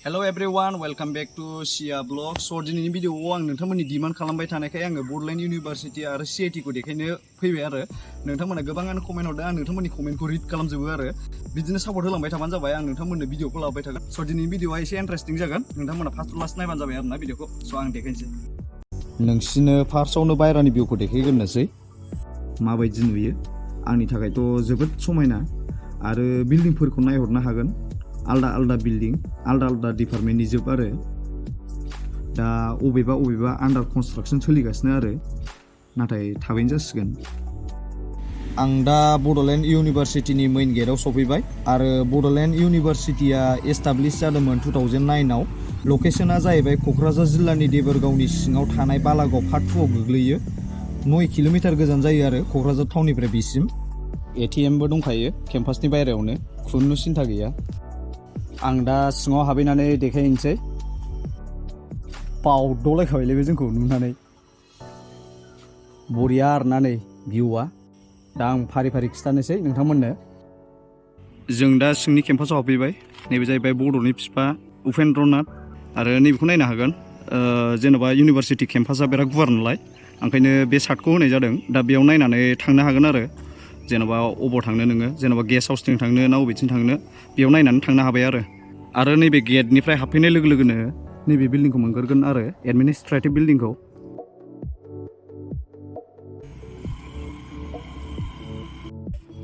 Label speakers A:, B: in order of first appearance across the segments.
A: Hello everyone, welcome back to CIT blog. So दिनैनि भिडिअआव आं नोंथांमोननि डिमान्ड खालामबाय थानायखाय आङो बड'लेण्ड इउनिभार्सिटि आरो CIT खौ देखायनो फैबाय आरो नोंथांमोना गोबाङानो कमेन्ट हरदों आं नोंथांमोननि कमेन्टखौ रिड खालामजोबो आरो बिदिनो सापर्ट होलांबाय थाबानो जाबाय आं नोंथांमोननो भिडिअखौ लाबोबाय थागोन। स' दिनैनि भिडिअआ एसे इन्टारेस्टिं जागोन नोंथांमोना फार्स्ट लास्ट नायबानो जाबाय आरोना भिडिअखौ। स' आं देखायनोसै नोंसिनो फार्स्टआवनो बायरानि भिउखौ देखायग्रोनोसै माबायदि नुयो। आंनि थाखायथ' जोबोद समायना आरो बिल्डिंफोरखौ नायहरनो हागोन। आलदा आलदा बिल्डिं आलदा आलदा डिपार्टमेन्टनि जोब आरो दा अबेबा आन्डार कनस्ट्राक्सन सोलिगासिनो आरो नाथाय थाबैनो जासिगोन। आं दा बड'लेण्ड इउनिभार्सिटिनि मेइन गेटआव सफैबाय आरो बड'लेण्ड इउनिभार्सिटिया एस्टाब्लिश जादोंमोन 2009आव। लकेशना जाहैबाय क'क्राझार जिल्लानि देबोरगावनि सिङाव थानाय बालागाव पार्ट 2आव गोग्लैयो। 9 किल'मिटार गोजान जायो आरो क'क्राझार टाउननिफ्राय बिसिम। ATMबो दंखायो केम्पासनि बायरायावनो, खुनु सिन्था गैया। आं दा सिङाव हाबैनानै देखायनोसै। बावदलायखाबायलै बे जोंखौ नुनानै। बरिया आरोना नै भिउआ। दा आं फारि फारि खिथानोसै नोंथांमोननो। जों दा सिंनि केम्पासाव हाबफैबाय। नैबे जाहैबाय बड'नि बिफा उपेन्द्रनाथ आरो नैबेखौ नायनो हागोन। जेन'बा इउनिभार्सिटि केम्पासा बिराद गुवार नालाय ओंखायनो बे सार्टखौ होनाय जादों। दा बेयाव नायनानै थांनो हागोन आरो जेन'बा अबाव थांनो नोङो, जेन'बा गेस्ट हाउसथिं थांनो ना अबेथिं थांनो बेयाव नायनानै थांनो हाबाय आरो नैबे गेटनिफ्राय हाबफैनाय लोगो लोगोनो नैबे बिल्डिंखौ मोनगोरगोन आरो एडमिनिस्ट्रेटिभ बिल्डिंखौ।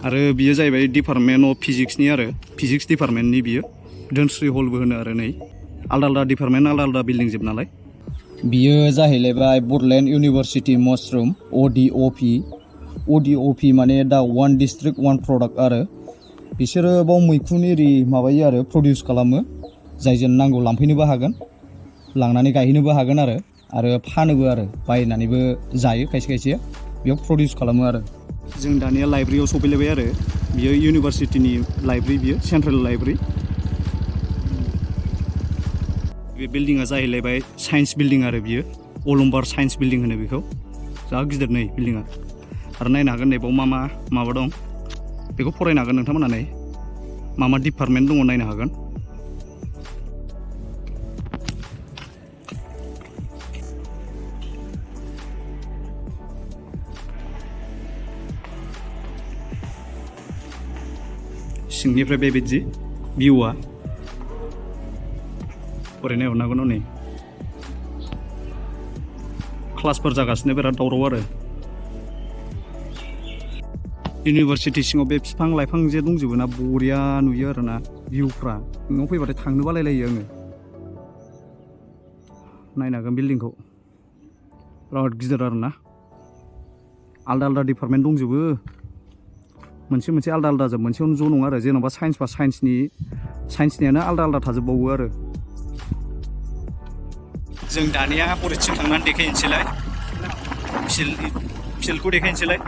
A: आरो बियो जाहैबाय डिपार्टमेन्ट अफ फिजिक्सनि आरो फिजिक्स डिपार्टमेन्टनि बियो धोनस्रि हलबो होनो आरो नै आलदा आलदा डिपार्टमेन्ट आलदा आलदा बिल्डिं जोब नालाय। बियो जाहैलायबाय बड'लेण्ड इउनिभार्सिटि मशरुम ODOP माने दा वान डिस्ट्रिक्ट वान प्रडाक्ट आरो बिसोरो बाव मैखुन एरि माबायो आरो प्रडिउस खालामो। जायजों नांगौ लांफैनोबो हागोन, लांनानै गायहैनोबो हागोन आरो फानोबो आरो बायनानैबो जायो खायसे खायसे बेयाव प्रडिउस खालामो आरो। जों दानिया लाइब्रेरियाव सफैलायबाय आरो बियो इउनिभार्सिटिनि लाइब्रेरि, बियो सेन्ट्रेल लाइब्रेरि। बे बिल्डिङा जाहैलायबाय साइन्स बिल्डिं आरो बियो अलंबार साइन्स बिल्डिं होनो बेखौ। जा गिदिर नै बिल्डिङा। आरो नायनो हागोन नै बाव माबा दं बेखौ फरायनो हागोन नोंथांमोना नै मा डिपार्टमेन्ट दङ नायनो हागोन। सिंनिफ्राय बेबायदि भिउआ फरायनाय हरनो हागोन। नै क्लासफोर जागासिनो बिराद दावराव आरो इउनिभार्सिटि सिङाव बे बिफां लाइफां जे दंजोबो ना बरिया नुयो आरोना भिउफ्रा। न'आव फैबाथाय थांनो बालायलायो आङो। नायनो हागोन बिल्डिंखौ बिराद गिदिर आरोना आलदा आलदा डिपार्टमेन्ट दंजोबो, मोनसे आलदा आलदा जोब, मोनसेयावनो ज' नङा आरो जेन'बा साइन्सबा साइन्सनियानो आलदा आलदा थाजोबबावो आरो। जों दानिया हरैथिं थांनानै देखायनोसैलाय फिल्डखौ देखायनोसैलाय।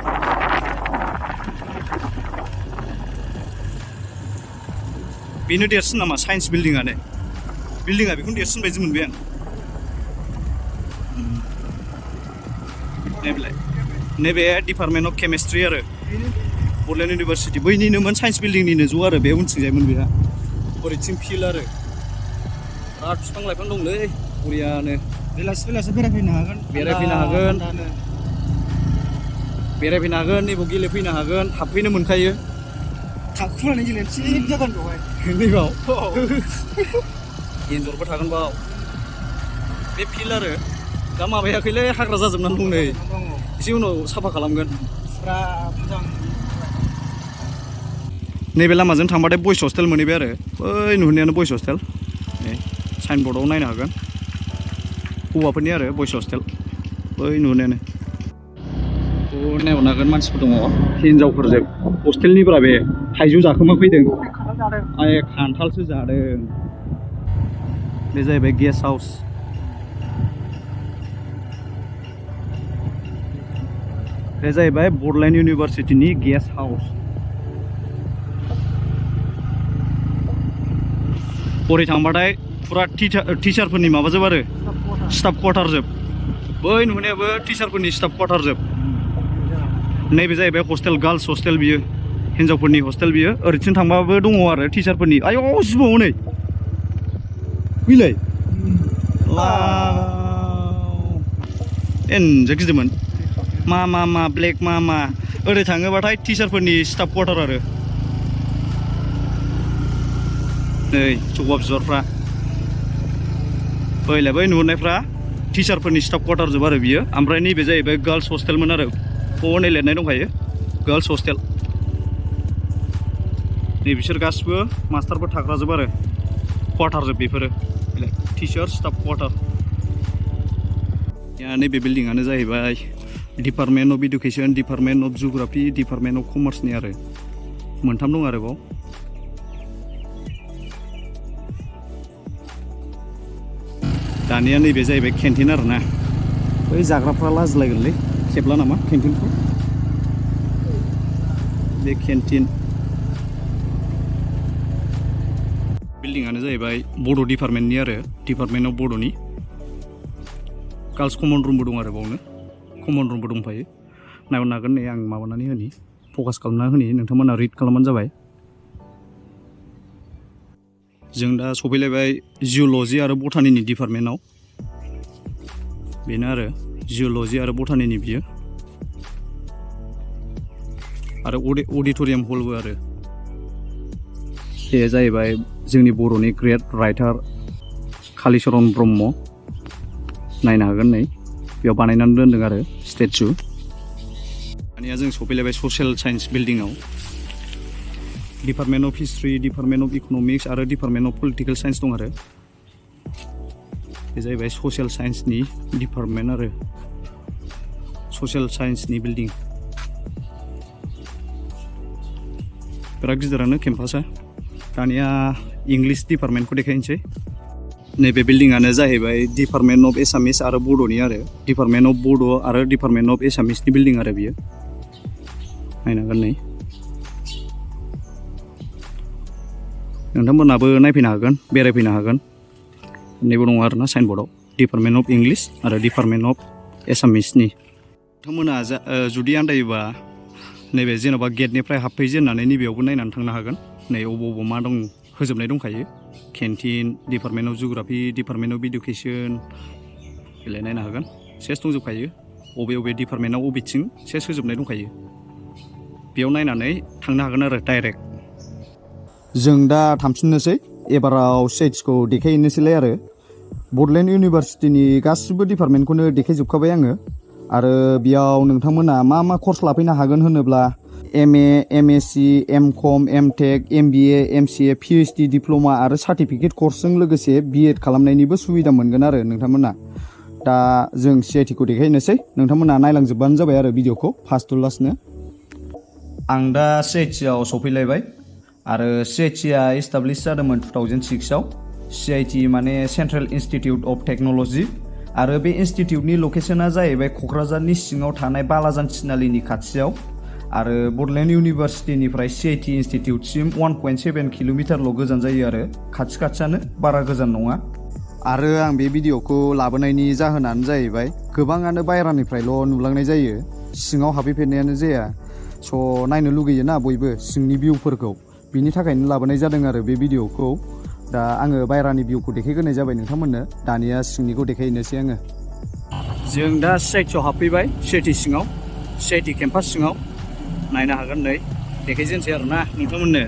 A: बेनो देरसिन नामा साइन्स बिल्डिङानो? बिल्डिङा बेखौनो देरसिन बायदि मोनबाय आं। नैबे डिपार्टमेन्ट अफ केमिस्ट्रि आरो बड'लेण्ड इउनिभार्सिटि बैनिनोमोन साइन्स बिल्डिंनिनो ज' आरो बे उनथिंजायमोन बेहा। ओरैथिं फिल्ड आरो बिराद बिफां लाइफां दंलै बरियानो। बेलासि बेरायफैनो हागोन नैबाव गेलेफैनो हागोन, हाबफैनो मोनखायो। थाखुमानानै गेलेनो थिग जागोन बेवहाय नैबाव एन्जरबो थागोन बाव। बे फिल्ड आरो दा माबायाखैलै हाग्रा जाजोबनानै दं नै, एसे उनाव साफा खालामगोन। नैबे लामाजों थांबाथाय बयस हस्टेल मोनहैबाय आरो बै नुहुरनायानो बयस हस्टेल। साइनबर्डआव नायनो हागोन हौवाफोरनि आरो बयस हस्टेल बै नुहुरनायानो। नायहरनो हागोन मानसिफोर दङ हिनजावफोरजों हस्टेलनिब्रा बे थाइजौ जाखोमा फैदों। खान्थालसो जादों। बे जाहैबाय गेस्ट हाउस। बे जाहैबाय बड'लेण्ड इउनिभार्सिटिनि गेस्ट हाउस। हरै थांबाथाय फुरा टिचारफोरनि माबाजोब आरो स्टाफ क्वार्टार जोब। बै नुनायाबो टिचारफोरनि स्टाफ क्वार्टार जोब। नैबे जाहैबाय हस्टेल, गार्ल्स हस्टेल बियो हिन्जावफोरनि हस्टेल बियो। ओरैथिं थांबाबो दङ आरो टिचारफोरनि। आयौ जिबौ नै Wilai. Enjak गिदिरमोन मा ब्लेक मा ओरै थाङोबाथाय टिचारफोरनि स्टाफ क्वार्टार आरो नै जवाब बिबारफ्रा बैलाय बै नुहुरनायफ्रा टिचारफोरनि स्टाफ क्वार्टार जोब आरो बियो ओमफ्राय नैबे जाहैबाय गार्ल्स हस्टेलमोन आरो हनै लिरनाय दंखायो गार्ल्स हस्टेल नै बिसोर गासिबो मास्टारफोर थाग्रा जोब आरो क्वार्टार जोब बेफोरो टिचार स्टाफ क्वार्टार नैबे बिल्डिंआनो जाहैबाय department of education department of geography department of कमार्सनि आरो मोनथाम दं आरो बाव दानिया नैबे जाहैबाय केन्टिन आरो ना बै जाग्राफ्रा लाजिलायगोनलै खेबला नामा केन्टिनखौ बे केन्टिन बिल्डिंआनो जाहैबाय बड' डिपार्टमेन्टनि आरो डिपार्टमेन्ट अफ बड'नि गार्ल्स कमन रुमबो दं आरो बावनो कमन रुमबो दंफायो नायनो हागोन नै आं माबानानै होनि फकास खालामना होनि नोंथांमोना रिड खालामबानो जाबाय जों दा सफैलायबाय जिअल'जि आरो बटानिनि डिपार्टमेन्टआव बेनो आरो जिअल'जि आरो बटानिनि बियो आरो अडिट'रियाम हलबो आरो बे जाहैबाय जोंनि बर'नि ग्रेट राइटार कालिचरन ब्रह्म नायनो हागोन नै बेयाव बानायनानै दोनदों आरो स्टेचु दानिया जों सफैलायबाय ससियेल साइन्स बिल्डिंआव department of history department of economics आरो डिपार्टमेन्ट अफ पलिटिकेल साइन्स दं आरो बे जाहैबाय ससियेल साइन्सनि डिपार्टमेन्ट आरो ससियेल साइन्सनि बिल्डिं बिराद गिदिरानो केम्पासा दानिया इंलिश डिपार्टमेन्टखौ देखायनोसै नैबे बिल्डिंआनो जाहैबाय डिपार्टमेन्ट अफ एसामिस आरो बड'नि आरो डिपार्टमेन्ट अफ बड' आरो डिपार्टमेन्ट अफ एसामिसनि बिल्डिं आरो बियो नायनो हागोन नै नोंथांमोनाबो नायफैनो हागोन बेरायफैनो हागोन नैबो दङ आरोना साइनबर्डआव डिपार्टमेन्ट अफ इंलिश आरो डिपार्टमेन्ट अफ एसामिसनि नोंथांमोना जुदि आन्दायोबा नैबे जेन'बा गेटनिफ्राय हाबफैजेननानै नैबेयावबो नायनानै थांनो हागोन नै अबाव मा दं होजोबनाय दंखायो canteen department of geography department of education बेलाय नायनो हागोन सेस दंजोबखायो अबे डिपार्टमेन्टआव अबेथिं सेस होजोबनाय दंखायो बेयाव नायनानै थांनो हागोन आरो डाइरेक्ट जों दा थांफिननोसै एबाराव CITखौ देखायहैनोसैलाय आरो बड'लेण्ड इउनिभारसिटिनि गासिबो डिपार्टमेन्टखौनो देखायजोबखाबाय आङो आरो बेयाव नोंथांमोना मा कर्स लाफैनो हागोन होनोब्ला MA MSc MCom MTech MBA MCA PhD diploma आरो सार्टिफिकेट कर्सजों लोगोसे B.Ed खालामनायनिबो सुबिदा मोनगोन आरो नोंथांमोना दा जों CITखौ देखायनोसै नोंथांमोना नायलांजोबबानो जाबाय आरो भिडिअखौ फार्स्ट टु लास्टनो आं दा CITआव सफैलायबाय आरो CITआ इस्टाब्लिश जादोंमोन 2006आव CIT माने सेन्ट्रेल इन्स्टिटिउट अफ टेक्न'लजि आरो बे इन्स्टिटिउटनि लकेसना जाहैबाय क'क्राझारनि सिङाव थानाय बालाजान थिनालिनि खाथियाव आरो बड'लेण्ड इउनिभारसिटिनिफ्राय CIT इन्स्टिटिउटसिम 1.7 किल'मिटारल' गोजान जायो आरो खाथियानो बारा गोजान नङा आरो आं बे भिडिअखौ लाबोनायनि जाहोनानो जाहैबाय गोबाङानो बायह्रानिफ्रायल' नुलांनाय जायो सिङाव हाबफैफेरनायानो जाया स' नायनो लुगैयोना बयबो सिंनि भिउफोरखौ बिनि थाखायनो लाबोनाय जादों आरो बे भिडिअखौ दा आङो बायह्रानि भिउखौ देखायग्रोनाय जाबाय नोंथांमोननो दानिया सिंनिखौ देखायनोसै आङो जों दा CITआव हाबफैबाय CIT सिङाव CIT केम्पास सिङाव नायनो हागोन नै देखायजेनसै आरोना नोंथांमोननो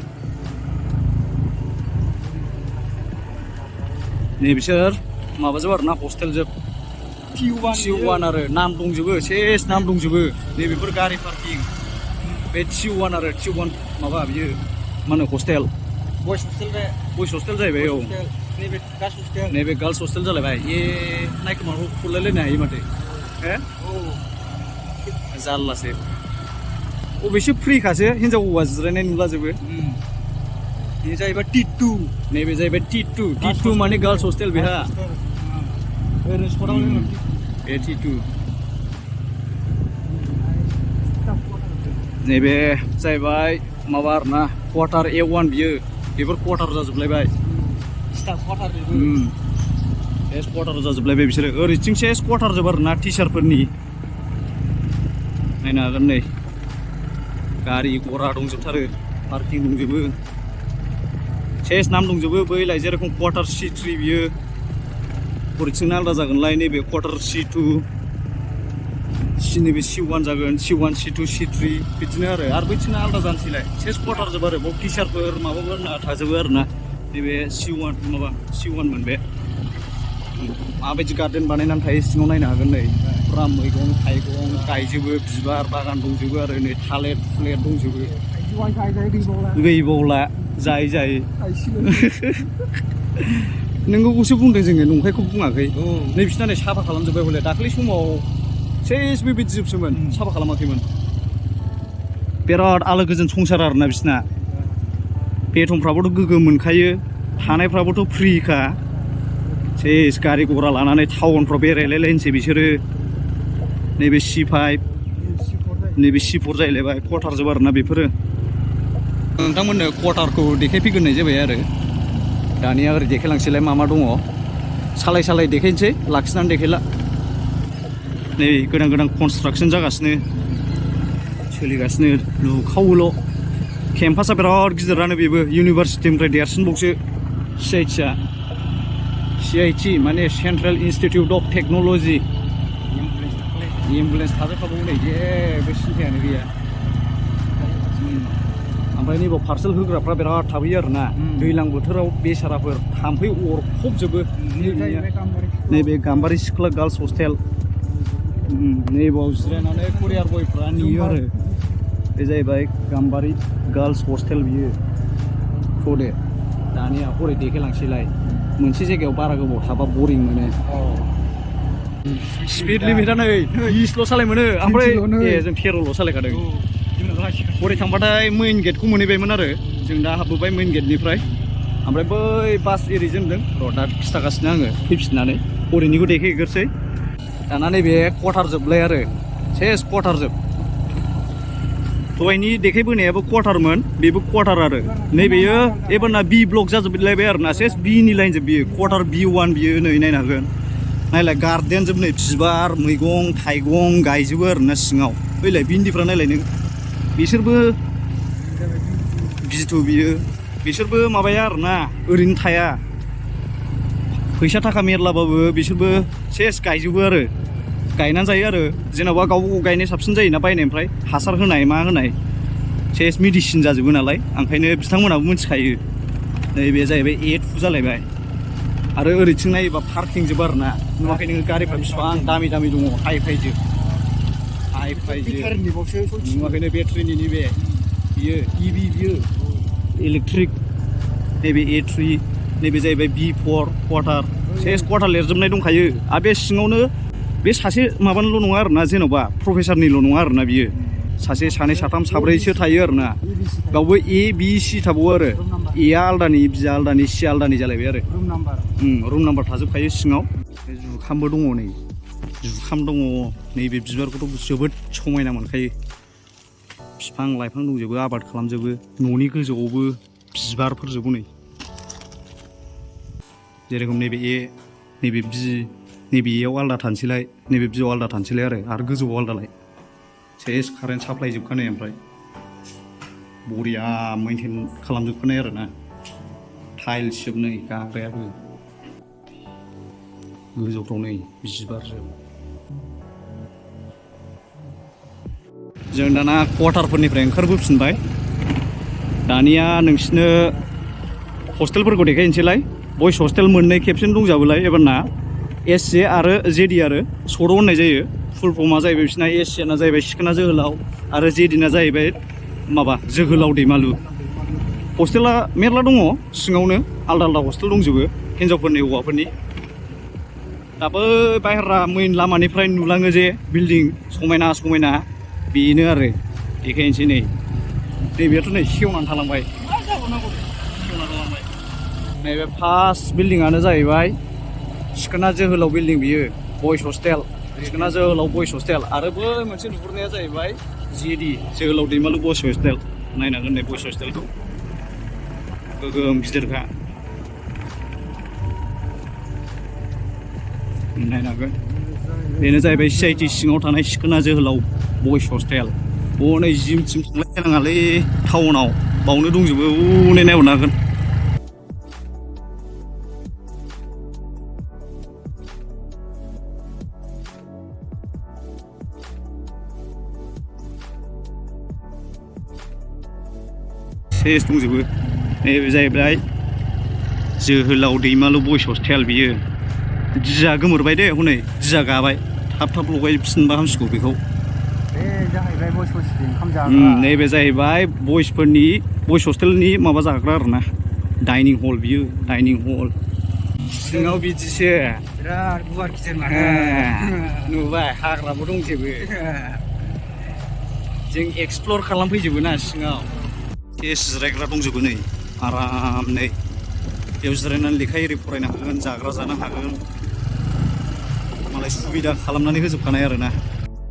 A: नै बिसोर माबाजोब आरोना हस्टेल जोब T1 आरो नाम दंजोबो सेस नाम दंजोबो नैबेफोर गारि पार्किं बे T1 आरो T1 माबा बियो मा होनो हस्टेल बयस हस्टेल जाहैबाय औ नैबे गार्ल्स हस्टेल जालायबाय नायखोमाखौ खुरलायलायनो हायो माथो जारलासो अबेसो फ्रिखासो हिनजाव हौवा जिरायनाय नुलाजोबो बे जाहैबाय T2 नैबे जाहैबाय T2 माने गार्ल्स हस्टेल बेहा बे T2 नैबे जाहैबाय माबा आरोना क्वार्टार A1 बियो बेफोर क्वार्टार जाजोबलायबाय सेस क्वार्टार जाजोबलायबाय बिसोरो ओरैथिं सेस क्वार्टार जोब आरोना टिचारफोरनि नायनो हागोन नै गारि गरा दंजोबथारो पार्किं दंजोबो सेस नाम दंजोबो बै लाय जेरखम क्वार्टार C3 बियो हरैथिंना आलदा जागोनलाय नैबे क्वार्टार C2 नैबे C1 जागोन C1 C2 C3 बिदिनो आरो बैथिंना आलदा जानोसैलाय सेस क्वार्टार जोब आरो बाव टिचारफोर माबाफोर थाजोबो आरो ना नैबे C1 माबा C1 मोन बे माबायदि गार्डेन बानायनानै थायो सिङाव नायनो हागोन नै फुरा मैगं थाइगं गायजोबो बिबार बागान दंजोबो आरो नै थालिर दंजोबो गैबावला जायै नोंगौखौसो बुंदों जोङो नंखायखौ बुङाखै नै बिसिना नै साफा खालामजोब्बाय हले दाख्लै समाव सेस बेबायदि जोबसोमोन साफा खालामाखैमोन बिराद आलो गोजोन संसार आरोना बिसिना बेथनफ्राबोथ' गोगोम मोनखायो थानायफ्राबोथ' फ्रिखा सेस गारि गरा लानानै टाउनफ्राव बेरायलायलायनोसै बिसोरो नैबे C5 नैबे C4 जाहैलायबाय क्वार्टार जोब आरोना बेफोरो नोंथांमोननो क्वार्टारखौ देखायफैग्रोनाय जाबाय आरो दानिया ओरै देखायलांसैलाय मा दङ सालाय देखायनोसै लाखिनानै देखायला नै गोदान कनस्ट्राक्सन जागासिनो सोलिगासिनो लुखावोल' केम्पासा बिराद गिदिरानो बेबो इउनिभारसिटिनिफ्राय देरसिनबावसो CIT माने central institute of technology ambulance थाजोबखाबावो नै जेबो सिन्थायानो गैया ओमफ्राय नैबाव पार्सेल होग्राफ्रा बिराद थाबैयो आरोना दैज्लां बोथोराव बेसाराफोर थाम्फै अरफबजोबो नैबे गाम्बारि सिख्ला गार्लस हस्टेल नैबाव जिरायनानै कुरियार बयफ्रा नेयो आरो बे जाहैबाय गाम्बारि गार्लस हस्टेल बियो थ'दे दानिया हरै देखायलांसैलाय मोनसे जायगायाव बारा गोबाव थाबा बरिं मोनो स्पिड लिमिटा नै 20ल' सालाय मोनो ओमफ्राय जों 13ल' सालायखादों हरै थांबाथाय मेइन गेटखौ मोनहैबायमोन आरो जों दा हाबबोबाय मेइन गेटनिफ्राय ओमफ्राय बै बास एरिजोंदों र' दा खिथागासिनो आङो फैफिननानै हरैनिखौ देखायहैग्रोसै दाना नैबे क्वार्टार जोबलाय आरो सेस क्वार्टार जोब दहायनि देखायबोनायाबो क्वार्टारमोन बेबो क्वार्टार आरो नैबेयो एबारना B ब्लक जाजोबलायबाय आरोना सेस Bनि लाइन जोब बियो क्वार्टार B1 बियो नै नायनो हागोन नायलाय गार्डेन जोब नै बिबार मैगं थाइगं गायजोबो आरोना सिङाव बैलाय भिन्दिफ्रा नायलाय नों बिसोरबो बिथ' बियो बिसोरबो माबाया आरोना ओरैनो थाया फैसा थाखा मेरलाबाबो बिसोरबो सेस गायजोबो आरो गायनानै जायो आरो जेन'बा गावबागाव गायनाय साबसिन जायोना बायनायनिफ्राय हासार होनाय मा होनाय सेस मेडिसिन जाजोबो नालाय ओंखायनो बिथांमोनाबो मिथिखायो नैबे जाहैबाय A2 जालायबाय आरो ओरैथिं नायोबा पार्किं जोब आरोना नुवाखै नोङो गारिफ्रा बिसिबां दामि दङ हाइ फाइजोब नुवाखैनो बेटारिनि नैबे बियो EV बियो इलेक्ट्रिक नैबे A3 नैबे जाहैबाय B4 क्वार्टार सेस क्वार्टार लिरजोबनाय दंखायो आरो बे सिङावनो बे सासे माबानिल' नङा आरोना जेन'बा प्रफेसारनिल' नङा आरोना बियो सासे सानै साथाम साब्रैसो थायो आरोना गावबो A B C थाबावो आरो Aआ आलदानि Bआ आलदानि C आलदानि जालायबाय आरो रुम नाम्बार थाजोबखायो सिङाव जुखामबो दङ नै जुखाम दङ नैबे बिबारखौथ' जोबोद समायना मोनखायो बिफां लाइफां दंजोबो आबाद खालामजोबो न'नि गोजौआवबो बिबारफोरजोबो नै जेरेखम नैबे A नैबे B नैबे Aआव आलदा थानोसैलाय नैबे Bआव आलदा थानोसैलाय आरो गोजौआव आलदालाय सेस कारेन्ट साप्लाय जोबखानाय ओमफ्राय बरिया मेइनटेन खालामजोबखानाय आरोना टाइल्स जोब नै गाग्रायाबो गोजौफ्राव नै बिबारजोब जों दाना क्वार्टारफोरनिफ्राय ओंखारबोफिनबाय दानिया नोंसिनो हस्टेलफोरखौ देखायनोसैलाय बयस हस्टेल मोननै खेबसेनो दंजाबोलाय एबारना SC आरो JD आरो सर' होननाय जायो फुल फर्मा जाहैबाय बिसिना SCना जाहैबाय सिखोना जोहोलाव आरो JDना जाहैबाय माबा जोहोलाव दैमालु हस्टेला मेरला दङ सिङावनो आलदा आलदा हस्टेल दंजोबो हिनजावफोरनि हौवाफोरनि दाबो बाहेरा मेइन लामानिफ्राय नुलाङो जे बिल्डिं समायना समायना बेनो आरो देखायनोसै नै नैबेयाथ' नै सेवनानै थालांबाय नैबे फार्स्ट बिल्डिंआनो जाहैबाय सिखोना जोहोलाव बिल्डिं बियो बयस हस्टेल सिखोना जोहोलाव बयस हस्टेल आरो बै मोनसे नुहुरनाया जाहैबाय JD जोहोलाव दैमालु बयस हस्टेल नायनांगोन नै बयस हस्टेलखौ गोगोम गिदिरखा नायनांगोन बेनो जाहैबाय CIT सिङाव थानाय सिखोना जोहोलाव बयस हस्टेल नै जिमसिम थांलायनाङालै टाउनाव बावनो दंजोबो नै नायहरनो हागोन सेस दंजोबो नैबे जाहैबाय जोहोलाव दैमालु बयस हस्टेल बियो दिजा गोमोरबाय दे हनै दिजा गाबाय थाब लगायफिनबा हामसिगौ बेखौ
B: जाहैबाय बयस हस्टेलनि ओंखाम जाग्रा
A: नैबे जाहैबाय बयसफोरनि बयस हस्टेलनि माबा जाग्रा आरोना डाइनिं हल बियो डाइनिं हल सिङाव बिदिसो
B: बिराद गुवार गिदिर माथो
A: नुबाय हाग्राबो दंजोबो जों एक्सप्लर खालामफैजोबो ना सिङाव टेस्ट जिरायग्रा दंजोबो नै आरामनो बेयाव जिरायनानै लेखा एरि फरायनो हागोन जाग्रा जानो हागोन मालाय सुबिदा खालामनानै होजोबखानाय आरोना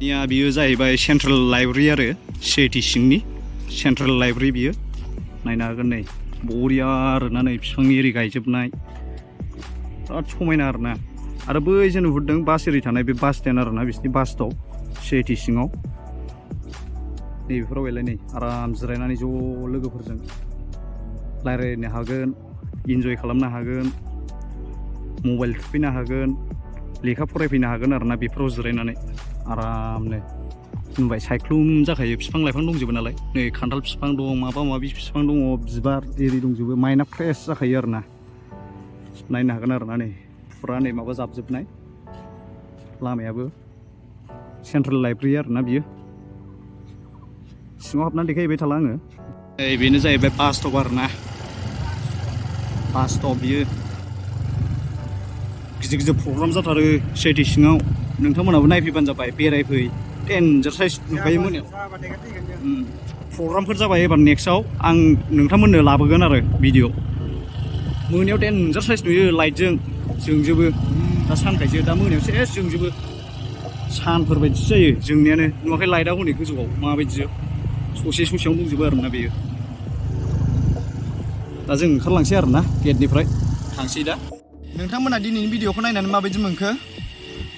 A: निया बियो जाहैबाय सेन्ट्रेल लाइब्रेरि आरो CIT सिंनि सेन्ट्रेल लाइब्रेरि बियो नायनो हागोन नै बरिया आरोना नै बिफांनि एरि गायजोबनाय बिराद समायना आरोना आरो बै जों नुहुरदों बास एरि थानाय बे बास स्टेन्ड आरोना बिसिनि बास स्टप CIT सिङाव नैबेफोराव नै आराम जिरायनानै ज' लोगोफोरजों रायज्लायनो हागोन इन्जय खालामनो हागोन मबाइल थुफैनो हागोन लेखा फरायफैनो हागोन आरोना बेफोराव जिरायनानै आरामनो नुबाय सायख्लुम जाखायो बिफां लाइफां दंजोबो नालाय नै खान्थाल बिफां दं माबा माबि बिफां दङ बिबार एरि दंजोबो माइन्दआ फ्रेस जाखायो आरोना नायनो हागोन आरोना नै फुरा नै माबा जाबजोबनाय लामायाबो सेन्ट्रेल लाइब्रेरि आरोना बियो सिङाव हाबनानै देखायहैबाय थाला आङो बेनो जाहैबाय बास स्टप आरोना बास स्टप बियो गिदिर प्रग्राम जाथारो CIT सिङाव नोंथांमोनाबो नायफैबानो जाबाय बेरायफै डेन्जार साइज नुखायो मोनायाव प्रग्रामफोर जाबाय एबार नेक्स्टआव आं नोंथांमोननो लाबोगोन आरो भिडिअ मोनायाव डेन्जार साइज नुयो लाइटजों जोंजोबो दा सानखायसो दा मोनायाव सेस जोंजोबो सानफोर बायदिसो जायो जोंनियानो नुवाखै लाइटआ हनै गोजौआव माबायदिसो ससेयावनो दंजोबो आरोना बेयो दा जों ओंखारलांसै आरोना गेटनिफ्राय थांसै दा नोंथांमोना दिनैनि भिडिअखौ नायनानै माबायदि मोनखो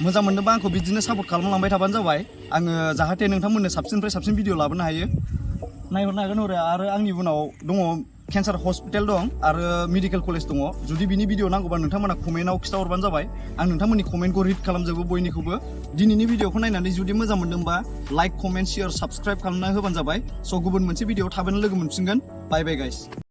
A: मोजां मोनदोंबा आंखौ बिदिनो सापर्ट खालामलांबाय थाबानो जाबाय आङो जाहाथे नोंथांमोननो साबसिननिफ्राय साबसिन भिडिअ लाबोनो हायो नायहरनो हागोन आरो आंनि उनाव दङ केन्सार हस्पिटाल दं आरो मेडिकेल कलेज दङ जुदि बिनि भिडिअ नांगौबा नोंथांमोना कमेन्टआव खिथाहरबानो जाबाय आं नोंथांमोननि कमेन्टखौ रिड खालामजोबो बयनिखौबो दिनैनि भिडिअखौ नायनानै जुदि मोजां मोनदोंबा लाइक कमेन्ट शेयार साबस्क्राइब खालामना होबानो जाबाय स' गुबुन मोनसे भिडिअ थाबैनो लोगो मोनफिनगोन बाय बाय गाइस